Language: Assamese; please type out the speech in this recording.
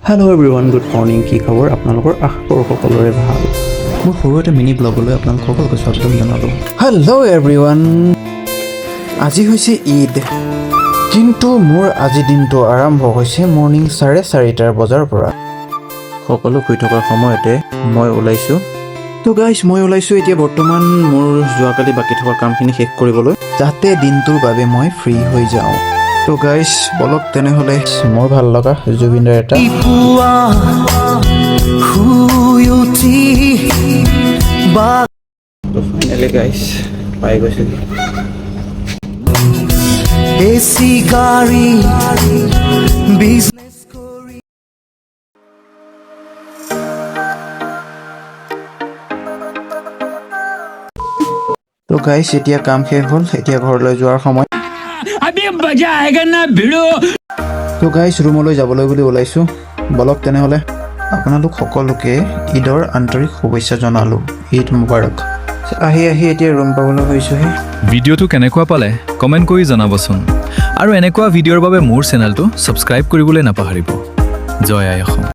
Hello' everyone, good morning. কি খবৰ আপোনালোকৰ? আশা কৰোঁ সকলোৰে ভাল। মোৰ সৰু এটা মিনি ব্লগলৈ আপোনালোক সকলোকে স্বাগতম জনালোঁ। হেল্ল' এভৰিৱান, আজি হৈছে ঈদ। কিন্তু মোৰ আজি দিনটো আৰম্ভ হৈছে মৰ্ণিং 4:30 বজাৰ পৰা। সকলো শুই থকাৰ সময়তে মই ওলাইছোঁ। তো গাইজ, মই ওলাইছোঁ এতিয়া বৰ্তমান মোৰ যোৱাকালি বাকী থকা কামখিনি শেষ কৰিবলৈ, যাতে দিনটোৰ বাবে মই ফ্ৰী হৈ যাওঁ। তো গাইজ, বলক তেনেহ'লে। মোৰ ভাল লগা জুবিনদাৰ এটা পুৱা শুই উঠি বা তো ফাইনেলি গাইজ, পাই গৈছোগৈ। এচি গাড়ী বিজনেছ কৰি। তো গাইজ, এতিয়া কাম শেষ হ'ল, এতিয়া ঘৰলৈ যোৱাৰ সময়। अभी मजा आएगा ना, भिड़ू। তো গাইজ, ৰুমলৈ যাবলৈ বুলি ওলাইছোঁ। বলক তেনেহ'লে। আপোনালোক সকলোকে ঈদৰ আন্তৰিক শুভেচ্ছা জনালোঁ। ঈদ মুবাৰক। আহি আহি এতিয়া ৰুম পাবলৈ হৈছোঁহি। ভিডিঅ'টো কেনেকুৱা পালে কমেণ্ট কৰি জনাবচোন আৰু এনেকুৱা ভিডিঅ'ৰ বাবে মোৰ চেনেলটো ছাবস্ক্ৰাইব কৰিবলৈ নাপাহৰিব। জয় আই অসম।